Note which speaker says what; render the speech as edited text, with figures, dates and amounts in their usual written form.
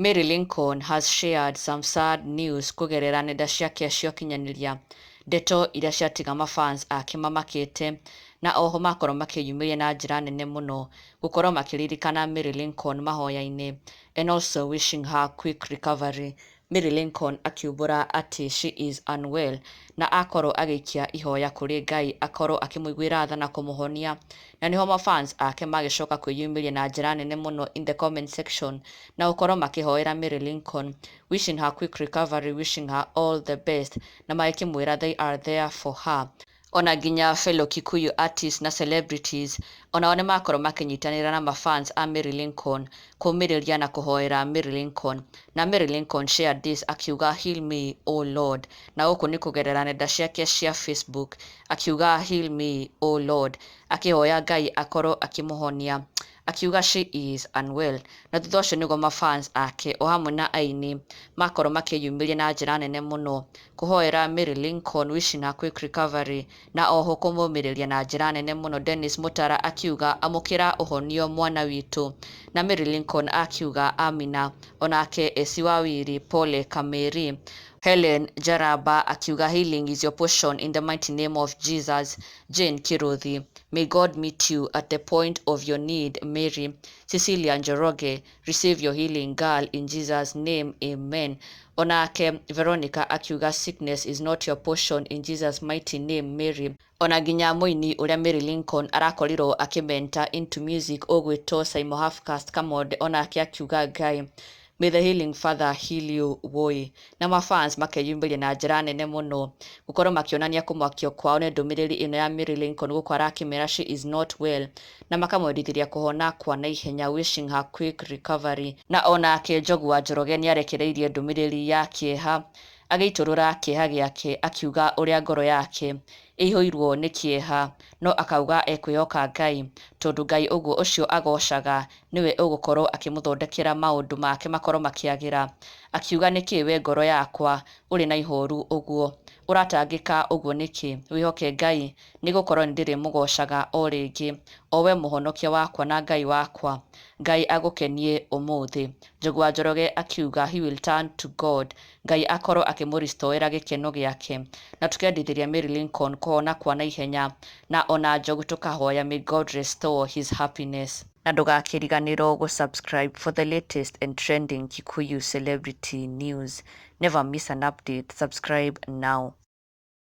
Speaker 1: Mary Lincoln has shared some sad news kũgerera nenda ciake cia ũkinyanĩria, ndeto iria ciatiga mafans ake mamakĩte na oho makorwo makĩyumĩria na njĩra nene mũno gũkorwo makĩririkana Mary Lincoln mahoya-inĩ and also wishing her quick recovery. Mary Lincoln akiumbũra atĩ she is unwell na akorwo agĩikia ihoya kũrĩ Ngai akorwo akĩmũiguĩra tha na kũmũhonia, na nĩho mafans ake magĩcoka kwĩyumĩria na njĩra nene mũno in the comment section na gũkorwo makĩhoera Mary Lincoln, wishing her quick recovery, wishing her all the best, na magĩkĩmwĩra they are there for her. Ona nginya fellow Kikuyu artists na celebrities onao nĩ makorwo makĩnyitanĩra na mafans a Mary Lincoln kũmĩrĩria na kũhoera Mary Lincoln. Na Mary Lincoln shared this akiuga, "Heal me, O Lord," na gũkũ nĩ kũgerera nenda ciake cia Facebook, akiuga, "Heal me, O Lord," akĩhoya Ngai akorwo akĩmũhonia, akiuga she is unwell. Na thutha ũcio nĩguo mafans ake o hamwe na aini makorwo makĩyumĩria na njĩra nene mũno kũhoera Mary Lincoln, wishing her quick recovery na oho kũmũmĩrĩria na njĩra nene mũno. Dennis Mutara akiuga, "Amũkĩra ũhonio mwana witũ," na Mary Lincoln akiuga, "Amina." Onake Esi Wawiri, "Pole Kameri." Helen Jaraba akiuga, "Healing is your portion in the mighty name of Jesus." Jane Kiruthi, "May God meet you at the point of your need, Mary." Cecilia Njoroge, "Receive your healing, girl, in Jesus' name, amen." Onake Veronica akiuga, "Sickness is not your portion in Jesus' mighty name, Mary." Ona nginya mũini ũrĩa Mary Lincoln arakorirwo akĩmentor into music ũgwĩtwo Simon Halfcast Kamonde onake akiuga, "Ngai, may the healing Father heal you, woi." Na mafans makeyumĩria na njĩra nene mũno gũkorwo makĩonania kũmakio kwao nĩ ndũmĩrĩri ĩno ya Mary Lincoln gũkũ arakĩmera she is not well na makamwendithĩria kũhona kwa naihenya, wishing her quick recovery. Na onake Njogu wa Njoroge nĩarekereirie ndũmĩrĩri ya kĩeha agĩitũrũra kĩeha gĩake, akiuga ũrĩa ngoro yake ĩihũirwo nĩ kĩeha, no akauga ekwĩhoka Ngai tondũ Ngai ũguo ũcio agocaga nĩwe ũgũkorwo akĩmũthondekera maũndũ make makorwo makĩagĩra. Akiuga, "Nĩkĩ we ngoro yakwa ũrĩ na ihoru ũguo? Ũratangĩka ũguo nĩkĩ? Wĩhoke Ngai, nĩgũkorwo nĩndĩrĩmũgocaga o rĩngĩ, o we mũhonokia wakwa na Ngai wakwa. Ngai agũkenie ũmũthĩ." Njogu wa Njoroge akiuga he will turn to God, Ngai akorwo akĩmũristoera gĩkeno gĩake, na tũkendithĩria Mary Lincoln kũhona kwa naihenya, na ona Njogu tũkahoya may God restore his happiness. Na ndũgakĩriganĩrwo gũ-subscribe for the latest and trending Kikuyu celebrity news. Never miss an update. Subscribe now.